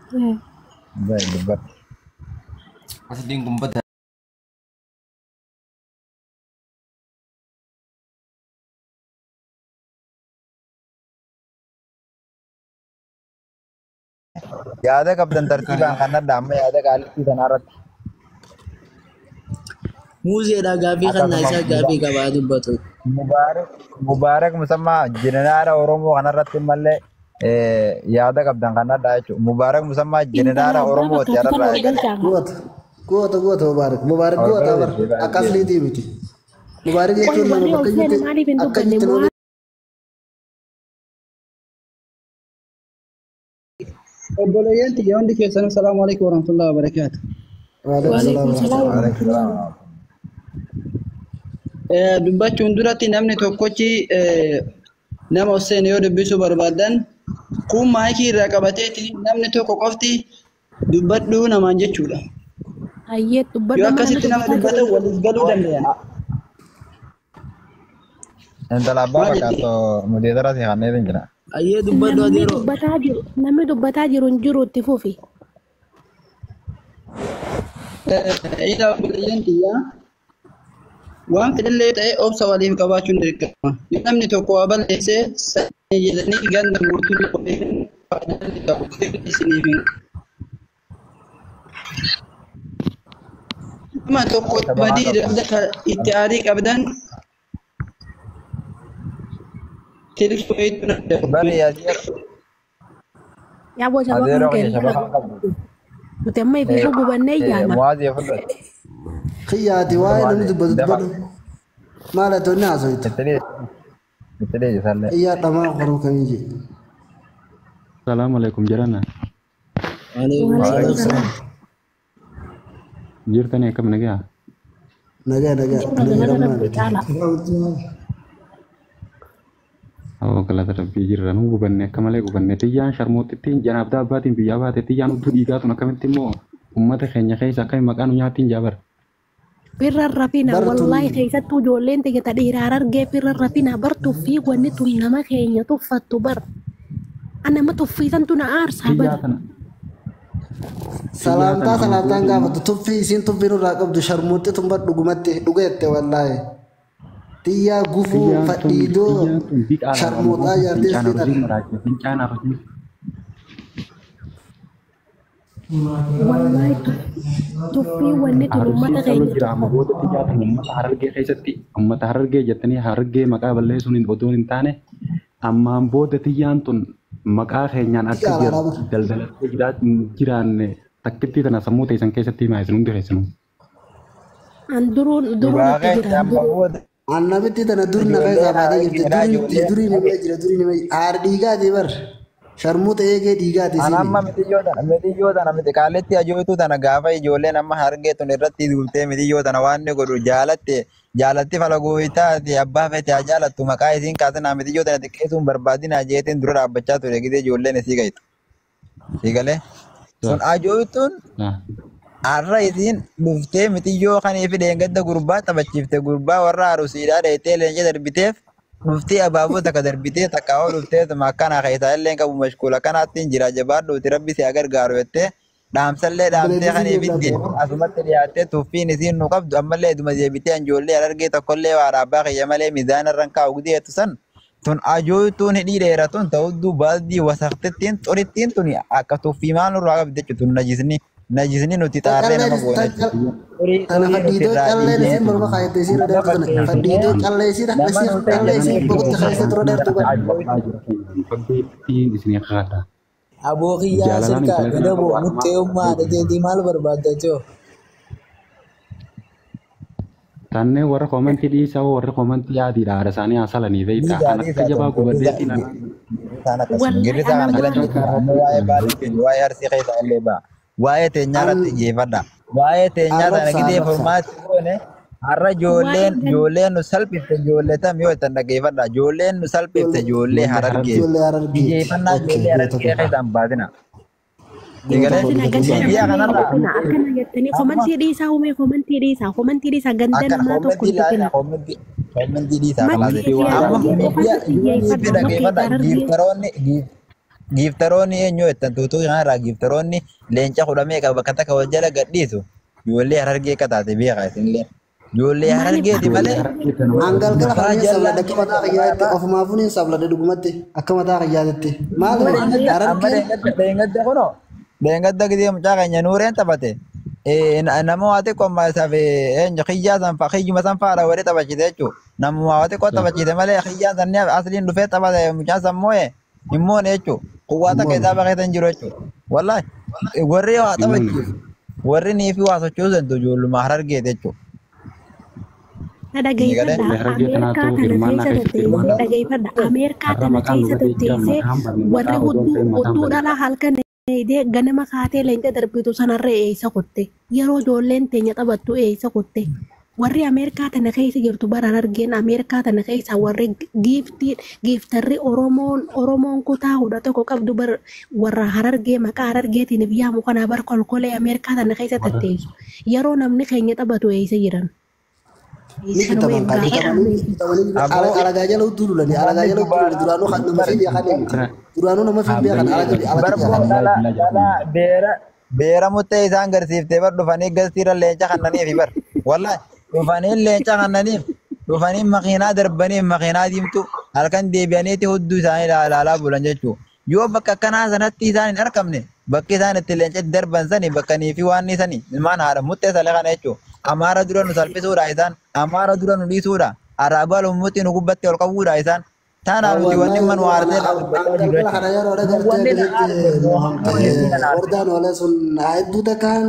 Dubbadhu. Asliin kun bada. Yaada qabdan tartiibaan kan adda amma yaada qaalittii tanarratti. Muuzeedha gaafii kannaa isaa gaafii qabaa dubbatu. Mubaarak Musammaa jeneraala Oromoo kanarratti mallee yaada qabdan kan adda jechuudha. Mubaarak Musammaa jeneraala Intala abbaa Oromooti fakkaatu kana yararraa ol eegale. galchaa. Goota. Goota goota Mubaarak. Mubaarak Ol goota bar. galche Akka asliitii miti. Mubaarak Qoy jechuun nama warri ol bakka seene jitti maaliif hin akka dubbanne jitti moo nama Obboleeyyan tiyya hundi keessanuu salaamu alaikum warahmatullahi wabarakaatu. Waalaikum salaam Waalaikum salaam warahmatullahi. warahmatullahi. Dubbachuun duratti namni tokkochi nama ol seene yoo dubbisuu barbaadan kun maayikii irraa qabateeti namni tokko qofti dubbadhuu namaan jechuudha. Hayyee dubbadhu Yoo amma namni akkasitti nama dubbataa dubbatan jiru. waliif galuu danda'an. Intala abbaa Maal jette? fakkaattu mudeetara si kanneen jira. Ayyee dubbadhu Namni adeeroo. dubbataa jiru namni dubbataa jiru hin jiru itti fufi. Ila obboleeyyan tiyyaa waan fedhallee ta'e obsa waliif qabaachuun dirqama. Yoo namni tokko waa balleesse sanyii jedhanii ganda guutuu faayidaa qabu isiniif hin Nama tokko Shabakaa badii qabdu. irra itti aarii qabdan tilki wayiitu na Bari Yaa boo shabakaan adeeroo kiyya keenya shabakaan qabdu. nuti amma ifiifuu gubannee ijaana. Muwaazii fudhate. Xiyyaati waa'ee namni dubbatu Dafa. dubbadhu. Maal ati onni haasoytu? Itti dhiisi sallee. Xiyyaa dhamaa qoruu kamii jee. Salaam alaikum jarana. Waalaikum Waalaikum salaam. salaam. Jirtanii akkam nagaa? Nagaa nagaa Jirra nagaa galata dhammaa rabbi miti. caala. Awwa galata rabbii jirra nu gubanne akka malee gubanne tiyyaan sharmooxittiin janaabdaa abbaatiin biyyaa baate tiyyaan hudduu dhiigaa tun akkamitti immoo uummata keenya keessa akkami maqaa nu nyaattiin jaabar. Firra rafina Bar tun wallaahi keessattuu ijoolleen tiyya ta dhiiraa argee firra rafina bar tuffii wanni tun nama keenya tuffattu bar. Anama tuffiisantu na aarsaa Tiyyaa bar. tana tiyyaa salaamtaa tana amma salaamtaan booda gaafatu tuffii isiin tuffii nurraa qabdu sharmuuxxi tun bar dhugumatti dhugeette wallaahi. Xiyyaa gufuu tiyyaan tun fadhiidoo tiyyaan tun biqaadhaan amma sharmuuxaa booda jaartee fincaan isii arrasii tana. maraachee fincaan arrasii Wallaahi tuffii wanni tun arrasii uummata callu keenya jira amma tuffatu. booda tiyyaa tana uummata harargee keessatti uummata harargee jettanii harargee maqaa balleessuun hin odoon hin taane ammaan booda tiyyaan tun maqaa keenyaan akka Xiyyaa alaalaa bar. daldalattee jiraanne takkittii tana sammuu teessan keessatti himaa isin hundi keessanuu. An duruun duruun Dhugaa itti keenya jira amma duruu. booda Annamitti tana dur na ijoolleen keessaa baatee jirti. harargeedhaa Durii ijoolleen durii nima jira durii nima aar dhiigaati bar. Sharmuuxa eegee dhiigaati An isiin. amma mitiyyoo tana miti qaalitti ajooytuu tana gaafa ijoolleen amma hargee tun irratti duultee mitiyyoo tana waan inni godhu jaalatte jaalatti falagooytaati abbaa fete haa jaalattu maqaa isiin kaasinaa mitiyyoo tana xiqqeessuun barbaadinaa jeetiin dura dhaabbachaa ture gidee ijoolleen isii gahitu. Sii galee sun ajooytuun har'a isiin dhuftee mitiyyoo kanii fi dheengadda gurbaa taphachiifte gurbaa warra arusiidhaa dheeytee leenca darbiteef dhuftee abaaboo takka darbitee takka hoo dhuftee akkana keessaa illee qabu mashkuula kanaattiin jira jabaadhuuti rabbi si haa gargaaru jettee dhaamsallee dhaamtee Obboleettii kanii si fi deemtaa deebiin asumatti dhiyaattee tuffiin isiin nu qabdu ammallee iduma deebitee anjoollee harargee tokkollee waa dhaabbaa kiyya malee miizaana irra hin kaa'u gudeetu san tun ajooytuun hidhii dheeratun ta'udduu baaldii wasaqtittiin xurittiin tuni akka tuffii maal nurraa qabdi jechuudha tun najisni najisni nuti xaarree nama goona jechuudha. Xurii Tana xurii nuti fadhiidoo irraa calleen dhiisnee isiin morma kaayatte isiin irra nama dheertu tana. fakkeessinee Fadhiidoo callee isiin nama isiin nuti callee isiin boqotti keessa dura dheertu bar. Aboo kiyyaa Jaalalaan sirkaa intala tana gadaboo waan nutti ummaa dhateetii maal barbaadda too? Tannee warra koomantii dhiisaa warra koomantii yaadiidha haadha isaanii haasalanii beektaa. Dhiisaa An akka dhiisaa jabaa tun gubadheetiin isaan akkasuma Wallaahi girri isaa ana kana jalan maal jechuudha amma waa'ee baalee waa'ee arsii keessaa illee ba'a waa'ee teenyaa irratti xiyyeeffadha waa'ee teenyaa tana Arrabsa gidee arrabsa. furmaatti goone har'a waa'ee ijoolleen gan ijoolleen nu salphifte ijoollee tam yoo ittan dhaggeeffadha ijoolleen nu salphifte ijoollee ijoollee harargee harargee. Ijoollee harargeeti. xiyyeeffannaa Okay ijoollee goota harargee koo. keessaa hin baatina Goota egalee koo Sina goota ganda koo. miidiyaa namallee hin kanarraa tuqina akkana jettanii amma komantii dhiisaa uumee komantii dhiisaa komantii dhiisaa ganda akkana namaa tokko koomentii hin laalina tuqina. koomentii koomentii dhiisaa Makkee kalaase fi amma harargee miidiyaa qofatu yoonii fi xiyyeeffadha makkee fi dhaggeeffadha harargee. giiftaroonni Giiftaroonni eenyu jettan tuutuu kanarraa giiftaroonni leenca kudhamee qaba bakka takka wal jala gadhiisu. Ijoollee harargee akka taate beekaa isinillee. Ijoollee harargeeti malee. Hangalgala kana ni sabladhe akka mataa kiyyaatti ofumaafuu ni sabladhe dhugumatti akka mataa kiyyaatti. Maal Amma harargeen dheengadda kunoo dheengadda gidee mucaa keenya nuureen taphate. Nama waa xiqqoo ammaa isaaf eenyu kiyyaa san fa'a kiyyuma san fa'aadha walii taphachiise jechuudha. Namuma waa xiqqoo taphachiise malee kiyyaan san asliin dhufee taphate mucaan san moo'e hin moone jechuudha. Quwwaa takka isaa bakka hin jiru jechuudha. Wallaahi warri waa taphachiisu warri niifi waa sochoosan ijoolluma harargeeti jechuudha. Dhageeffadha. Ameerikaa tana keessa tetteessee dhageeffadha. Ameerikaa tana keessa tetteessee warri hudduu dhalaa halkan eegdee ganama kaatee leenca darbitu sanarra eessa kutte. Yeroo ijoolleen teenya taphattu eessa kutte. Warri Ameerikaa tana keessa jirtu baran argeen Ameerikaa tana keessa warri giiftii giiftarri Oromoon Oromoon kutaa 11 qabdu bar warra harargee maqaa harargeetiin yaamu kanaa bar kolkolee Ameerikaa tana keessa tetteessu. Yeroo namni keenya taphatu eessa jiran. Ni bitaman kan bitamanii alagaa jala utuu lulanii alagaa jala utuu lulanii duraanuu kan nama fi beekan miti. Duraanuu nama fi beekan alaga Barboo beekan. dhala beera beera muttee isaan garsiiftee bar dhufanii galtiirra leenca kannaniif bar. Wallaahi dhufanii leenca kannaniif dhufanii makiinaa darbanii makiinaa diimtuu halkan deebi'aniiti hudduu isaanii ilaalaa bulan jechuudha. Yoo bakka akkanaa sanatti isaan hin argamne bakki isaan itti leenca darban sani bakka niifi waan sani ilmaan haadha muttee salee kana jechuudha. Amaara dura nu salphisuudha isaan amaara dura nu dhiisuudha araabaa lummuutti nu gubbatti ol qabuudha isaan. Taanaa nuti wanni manu aartee dubbachaa jiru Hangalgala kana yeroo jechuudha. Wanni dhagartee na aarse akkasitti wardaan oolee sun hedduu takkaan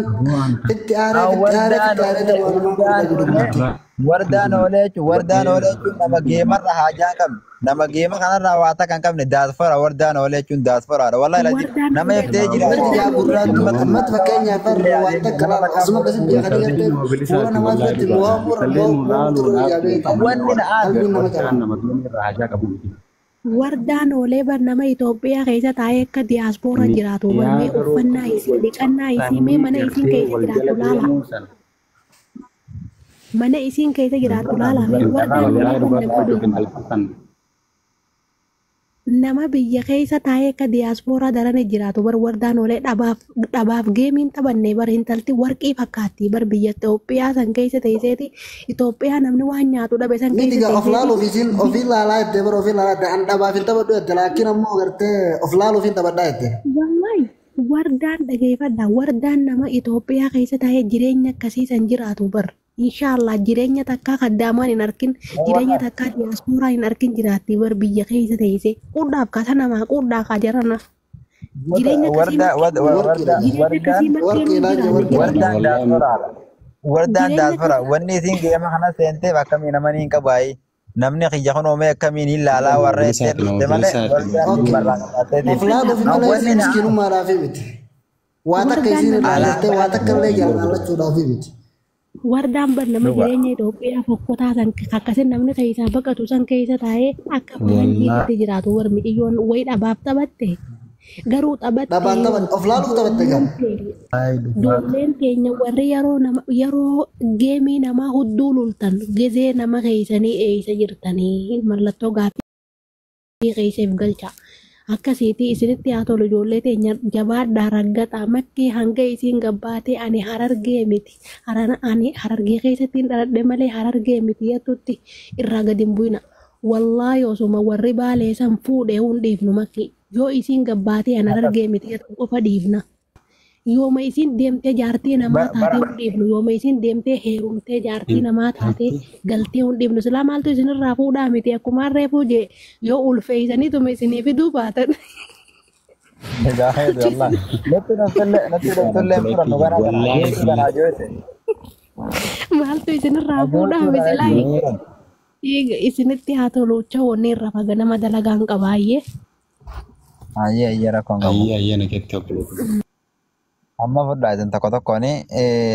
itti aaree itti aaree itti aaree walumaa godhaa jiru dhugumatti. Wardaan oolee jechuun wardaan oolee jechuun nama geemarra haajaa qabne nama geema kanarraa waa takka hin qabne daasfora wardaan oolee jechuun daasforaadha. Wallaahi lazi Wardaan nama oolee eftee Wanti jiraatu yaa gurraattu ammatti fakkeenyaaf har'a waan takka laala osuma akkasitti beekanii gartee fuula namaa duratti mo'amuu turuu ijaa beekta. Wanni na aarse Qalbiin nama caba. Wardaan oolee bar nama Itoophiyaa keessa taa'ee akka diyaaspooraa jiraatu bar mee uffannaa isii dhiqannaa isii mee mana isiin keessa jiraattu laala. Mana isiin keessa jiraattu laala mee wardaan oolee bar nama biyya keessa taa'ee akka diyaaspooraa darane jiraatu bar wardaan oolee dhabaaf dhabaaf geemiin taphanne bar intalti warqii fakkaatti bar biyya Itoophiyaa san keessa teesseeti Itoophiyaa namni waan nyaatu dhabe san Miti keessa gaa of teesseeti. laaluuf isiin ofii laalaa jettee bara ofii laalaa jettee an dhabaaf hin taphadhu jette laakiin ammoo gartee of laaluuf hin taphadhaa jette. Wallahi wardaan dhageeffadha wardaan nama Itoophiyaa keessa taa'ee jireenya akkasii san jiraatu bar inshaallah jireenya takkaa kaddaamaan hin arkin jireenya takkaa diyaaspooraa hin arkin jiraatti bar biyya keessa teessee qudhaaf kaasa namaa qudhaa kaa jarana jireenya akkasii warda Warqiidha. jireenya akkasii makkeen hin Warqiidha jiraanne warqiidha. wardaan daasforaadha. Wardaan jireenya daasfora akkasii wanni isiin geema kana seenteef akkamiin namni hin qabaayi. Namni kiyya kun oomee akkamiin hin laalaa warra itti dhufte malee wardaan Okay. dhibbarraa Of qabaatteetiif. laaluuf malee Wanni isiin na aarse miskiinummaadhaaf miti. Waa takka wardaan isiin nama irraa gartee waa takka illee jaallachuudhaaf miti. Wardaan bar nama dhuga. jireenya Itoophiyaa fokkotaa san akkasin namni keessaa baqatu san keessa taa'ee akka faranjiitti jiraatu warmi xiyyoon wayi dhabaaf taphatte garuu taphatte Dhabaan taphatte of laaluuf taphatte gaa. Ijoolleen keenya warri yeroo nama yeroo geemii namaa hudduu lultan gizee nama keessanii eessa jirtanii mallattoo gaaffii keessaaf galcha. Akkasiiti isinitti haa tolu ijoollee teenya jabaadhaa raggaxaa makkii hanga isiin gabbaatee ani harargee miti ani harargee keessatti hin dhaladhe malee harargee miti jettutti irraa gadi hin bu'ina. Wallaahi osuma warri baalee san fuudhee hun dhiifnu makkii yoo isiin gabbaatee ani harargee miti jettu qofa dhiifna. Yooma isiin deemtee jaartii namaa taatee hun dhiifnu yooma isiin deemtee heerumtee jaartii namaa taatee galtee hun dhiifnu silaa maaltu isinirraa fuudhaa miti akkuma reefuu jee yoo ulfeeysaniituma isinii fiduu baatan. Gaafeetu wallah. Natti dhuftellee natti dhuftellee hin fudhannu kana kana geessu kana ajoete. Maaltu isinirraa fuudhaa miti silaa isinitti haa tolu wanni irra faga nama dalagaan qabaayyee. Ayyee ayyee rakkoon qabu. Ayyee ayyee nageetti obboleetti. Amma fudhaa isin tokko tokkoon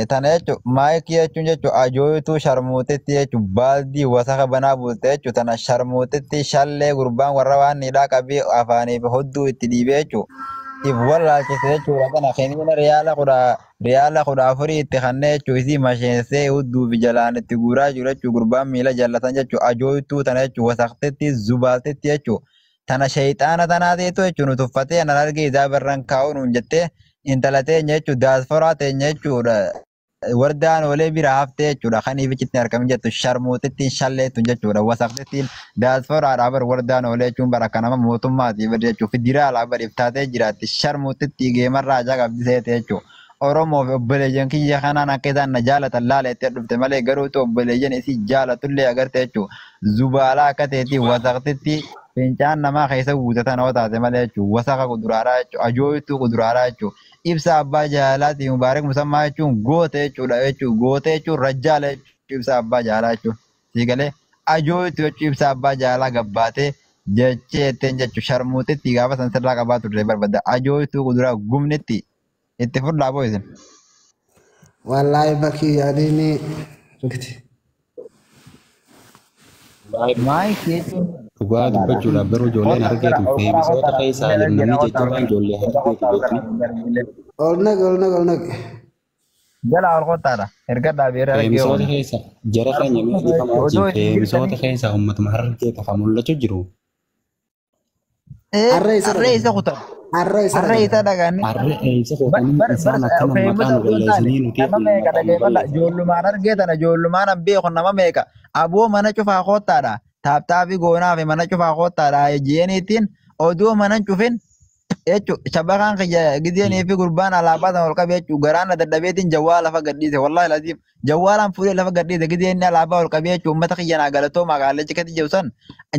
tana jechuun maayikii jechuun jechuun ajooyituu sharmuutetti jechuun baaldii wasaka banaa bulte jechuun tana sharmuutetti shallee gurbaan warra waan hidhaa qabee afaanii fi hodduu itti dhiibee jechuun if wallaalchise jechuudha tana kiniina riyaala 14 itti kannee jechuun isii masheensee hudduu fi jalaan itti guuraa jiru jechuun gurbaan miila jallatan jechuun ajooyituu tana jechuun wasaktetti zubaaltetti jechuun Tana shayxaana tanaa ta'etu jechuun nu tuffatee nan argee isaa barran kaa'u nuun jettee intala teenya jechuun daasforaa teenya jechuudha. Wardaan olee bira haftee jechuudha. Kan ifichitti argamin jettu sharmuutittiin shalleettu jechuudha. Wasaqtittiin daasforaadhaa bar wardaan olee jechuun bara akka nama mootummaati bar jechuudha. Federaalaa bar iftaatee jiraatti sharmuutittii geemarraa ajaa qabdi seete jechuudha. Oromoo fi obboleeyyan kiyya kanaan akka isaan na jaalatan laala itti dhufte malee garuutu obboleeyyan isii jaalatullee agarte jechuudha. Zubaalaa akka ta'etti wasaqtitti fincaan namaa keessa guutatan hoo taate malee jechuudha. Wasaqa kuduraaraa jechuudha. Ajoo'ituu kuduraaraa jechuudha. Ibsa abbaa jaalaati Mubaarak Musammaa jechuun goota jechuudha jechuudha. Goota jechuun rajjaala jechuudha ibsa abbaa jaalaa jechuudha. Siigalee ajoo'itu jechuudha ibsa abbaa jaalaa gabbaatee jechee ittiin jechuudha. Sharmuutitti gaafa san sirraa qabaa turre barbaada. Ajoo'ituu kuduraa gumnitti itti fudhaa boo'isin. Wallaahi bakki yaadini rukiti. Maayikii jechuun Dhugaa dubbachuudhaaf garuu ijoolleen hargeetu feemisoota keessaa namni jajjabaan ijoollee hargeetu beekni. Ol naqi ol naqi ol naqi. Jala ol qotaadha. Erga dhaabeera argee Feemisoota oolu. keessa jara keenya mee dhiifama Odoo wajjin isin feemisoota jirtanii keessaa uummatuma harargee qofa mul'achuu jiru. Harree isa harree isa dhaqan. kutan. Harree isa Harree isa dhaqan. dhaqan. Harree eessa kutanii isaan akkana maqaa Feemisa nu odoo hin taane balleessanii nuti nama meeqa maqaa nu dhageeffadha. balleessan. Ijoollumaan argee tana ijoollumaan an beeku nama meeqa. Aboo mana cufaa koottaadha. Taaptaabii goonaa fi mana cufaa koottaadha. Ji'eniitiin odoo mana hin cufin jechuudha. Shabakaan kiyya gizeenii fi gurbaan alaabaa sana ol qabe jechuudha. Garaan na dadhabeetiin jawwaa lafa gadhiise. Wallaahi laziim. Jawwaalaan fuudhee lafa gadhiise. Gizeen inni alaabaa ol qabee jechuudha. Uummata kiyya naa galatoo magaalaa katti jiru san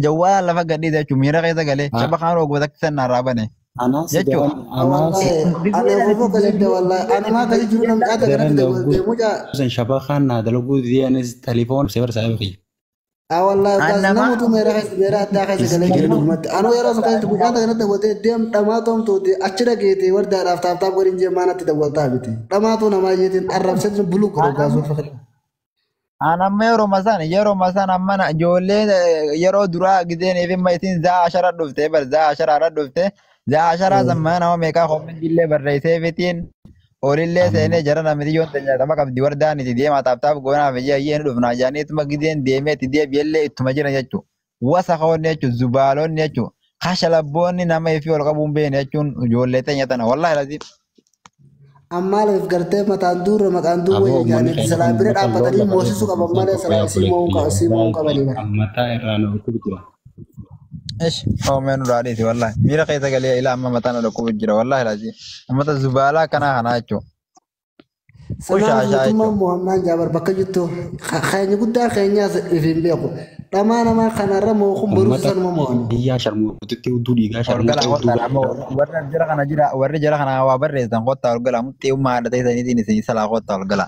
jawwaalaan lafa gadhiise jechuudha. Miira keessa galee shabakaan ogoota kisan narraa bane. Anaas Jechuudha. daran anaas Wallaahi ani ofuma akkasitti wallaahi ani maa akkasii jiru namni haata daran kanatti dagguu deemu jaa. san shabakaan naa dalaguu anis telefoon sebar saayiba kiyya. Ah wallaahi gaas Annamaa namoota meera keessa meera addaa keessa galee jira dhugumatti. Anuu yeroo sun keessatti mucaan kanatti dawwatee deem dhamaatu hamtuuti achi dhageete wardaadhaaf taaptaap godhin jee maanatti dawwataa miti. Dhamaatu namaa jeetiin arrabseetiin buluu godhu gaas wal fakkaata. An amma yeroo san amma ijoollee yeroo duraa gizeen fi isiin zaa ashara dhufte bar zaa ashara dhufte zaa ashara zammaa nama meeqaa koomentiillee barreessee fitiin olillee seenee jara namni yoon tajaajilama qabdi wardaan itti deemaa taaptaap goonaaf ijaa iyyeen dhufnaa jaanii ittuma gizeen deemee itti deebi'ellee ittuma jira jechuudha. Wasaqoonni jechuudha zubaalonni jechuudha kashalabboonni nama ifii ol qabuun beene jechuun ijoollee teenya tana wallaahi laziim. Ammaaliif gartee mataan duurra maqaan duur Aboo wayya uummanni jaaniiti keenya silaa kun bira uummata loon dhaabbatanii lafa moosisuu qaban dheedu malee tokko silaa yaa isii mo'uu obboleetti isii mo'uu qabanii bara. mataa irraa nu dhukkub jira. Ish, oomeen nurraa dhiisi wallaahi. Miira keessa galee ilaa amma mataan na dhukkubu jira wallaahi laziim. Uummata zubaalaa akkanaa kanaa jechuudha. Sanaaf Qushaashaa mootummaan jechuudha. mo'annaan jaabar bakka jirtu keenya guddaa keenyaas if hin beeku. Dhamaa namaa kanarra mookuun boruuf Uummata sanuma mo'ani. biyyaa sharmuutitti hudduu dhiigaa Olgala sharmuuta hudduu kottaa amma garaa. warra jara kana jira warri jara kana waa barreessan kottaa olgala muxxee ummaa haadha ta'e saniitiin isin salaa kottaa olgala.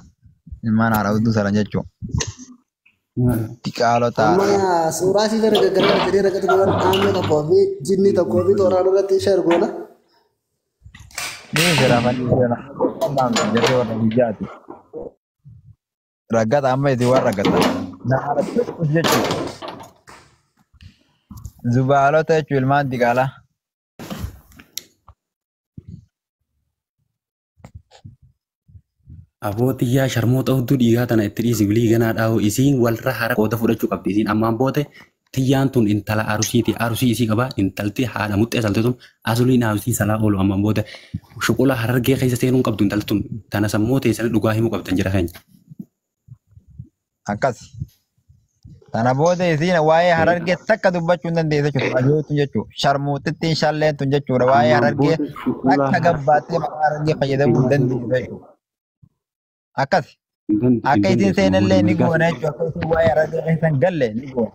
Ilmaan haadha hudduu salan jechuudha. Diqaalota Amma suuraa isii tana gaggarra jedhee rakkatu godhan aamee tokkoo fi jinni tokkoo fi tooraan irratti ishee ergoona. Ni jira fanni jira. Jarri warra biyyaati. Raggata amma isin waan raggata. Naara jechuudha. Zubaalota jechuun ilmaan diqaalaa. Abootiyyaa sharmuuta hudduu dhiigaa tana itti dhiisi bilii ganaa dhaa'u isiin walirra hara qooda fudhachuu qabdi isiin ammaan boote tiyyaan tun intala arusiiti arusii isii qaba intalti haadha muxxee salte tun asuliin arusii salaa oolu ammaan boote shuqula harargee keessa seenuu hin qabdu intalti tun tana sammuu teessanii dhugaa himuu qabdan jira keenya. Akkas. Kana booda isiin waa'ee harargee takka dubbachuu hin dandeesse jechuudha. Ajootu jechuudha. Sharmuutittiin shalleen tun jechuudha. Waa'ee Ammaan harargee booda shuqula akka gabbaattee maqaa harargee fayyadamuu hin dandeesse jechuudha. Akkas. hin Akka isiin dandeessu ammaan booda seenallee ni mirgaa goona jechuudha. Akka isiin waa'ee harargee keessa hin galle ni goona.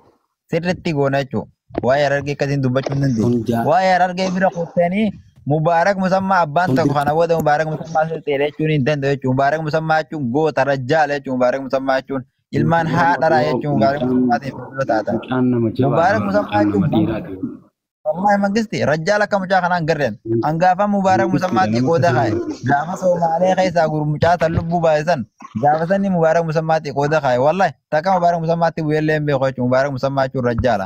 Sirriitti goona jechuudha. Waa'ee harargee akkasiin dubbachuu hin dandeesse. tun jaa Waa'ee harargee bira kuttanii Mubaarak Musammaa abbaan tun tokko kana booda Mubaarak Musammaa sirriitti jechuun hin danda'u jechuudha. Mubaarak Musammaa jechuun goota rajjaala jechuudha. Mubaarak Musammaa jechuun ilmaan haadharaa jechuun Mubaarak Musammaatiif fuuldura taatan. mucaan nama jabaadha Mubaarak Musammaa mucaan nama jechuun dhiiraati. wallahi mangisti rajjaala akka mucaa kanaan garreen hangaafa Mubaarak Mangistiidha Musammaatti nama qooda kaaye akkasii. gaafa Somaalee keessaa gurmucaa tan lubbuu baay'isan gaafa sanni Mubaarak Musammaatti qooda kaaye wallahi takka Mubaarak Musammaatti bu'eellee hin beeku jechuun Mubaarak Musammaa jechuun rajjaala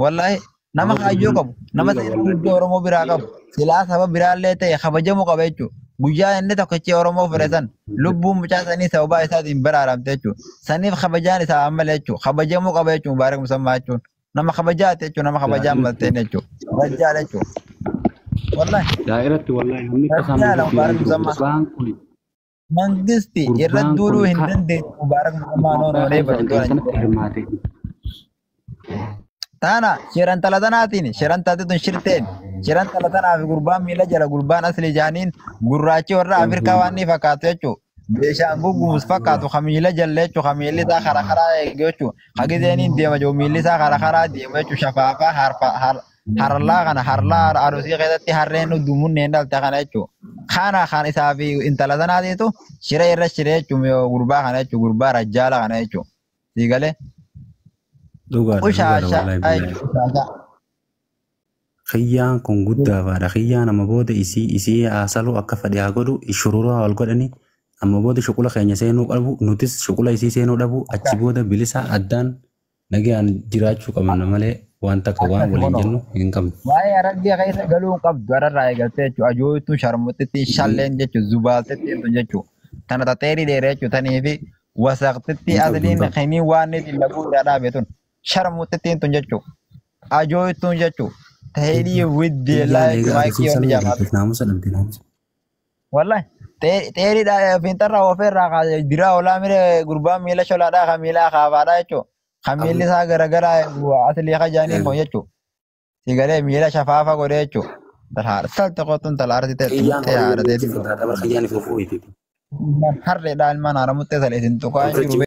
wallahi nama Aboo kaayyoo qabu nama dhiira seenaa wallahi. guddoo Oromoo biraa qabu silaa saba biraallee ta'e kabajamuu qaba jechuudha. Guyyaa inni tokkichi Oromoo fure san lubbuun mucaa sanii sababaa isaatiin baraaramte jechuudha. Saniif kabajaan isaa ammalee jechuudha. Kabajamuu qaba jechuudha Mubaarak Musammaa jechuun. Nama kabajaate jechuudha nama kabajaan malteen jechuudha. Rajjaala jechuudha. Wallahi. Daa'iratti wallahi namni akka isaan Rajjaala jiru Mubaarak Musammaa. gurbaan kun Mangisti irratti gurbaan kun duuluu hin ka dandeenye Mubaarak Musammaa noon Itoophiyaa olee keessa bartoota intala sanatti hirmaate. Taana shiran tala tanaatiin shiran taate tun shirteen shiran tala tanaa fi gurbaan miila jala gurbaan asli jaaniin gurraachi warra Afrikaa waan ni fakkaatu jechuudha. Beeshaan guggumus fakkaatu ka miila jala jechuudha ka miilli isaa karaa karaa eege jechuudha. Ka gizeeniin deema jiru miilli isaa karaa karaa deema jechuudha shafaafaa harlaa kana harlaa arusii keessatti harreen dumunneen dhalte kana jechuudha. Kana kan isaa fi intala tanaatiitu shira irra shiree jechuudha gurbaa kana jechuudha gurbaa rajjaala kana jechuudha. Siigalee. Dhugaadha dhugaadha Ushaashaa wallahi billahi. jechuudha. Kiyyaan kun guddaafaadha. Kiyyaan amma booda isii haasaluu akka fedhe haa godhu shururaa wal godhani amma booda shuqula keenya seenuu qabu nutis shuqula isii seenuu dhabu achi booda bilisa addaan nagaan jiraachuu qabna malee waan takka waan Akkas waliin kunoo. jennu hin qabnu. Waa'ee harargee keessa galuu hin qabdu hararraa eegaltee jechuudha. Ajooytuun sharmuxxittiin shalleen jechuudha. Zubaaltittiin tun jechuudha. Tana taxeerii dheeree jechuudha. Tanii fi wasaqxittii Hin qabdu hin asliin qabdu. kinii waan inni laguu irraa dhaabe tun. Sharmuxxittiin tun jechuudha. Ajooytuun jechuudha. Taheedii widdee Kiyyaan laa egaa jechuudha. Maayikii agarsiisa wanti saluu jaamaatu. dhabde naamusa dhabde naamusa. Wallahi xeerii fiinxarraa ofeerraa kaasee diraa olaa mire gurbaan miila sholaadhaa kan miila akaafaadhaa jechuudha. Kan miilli isaa garagaraa aslii kajaaniin kun jechuudha. Sigalee miila shafaafa godhee jechuudha. Salte qottuun tala arti ta'e Kiyyaan muttee horii haadha waliin ta'e. fakkaata bara kiyyaan ifuufuu iti. Harreedhaa ilmaan haara muttee sale isin tuqaa hin jiru.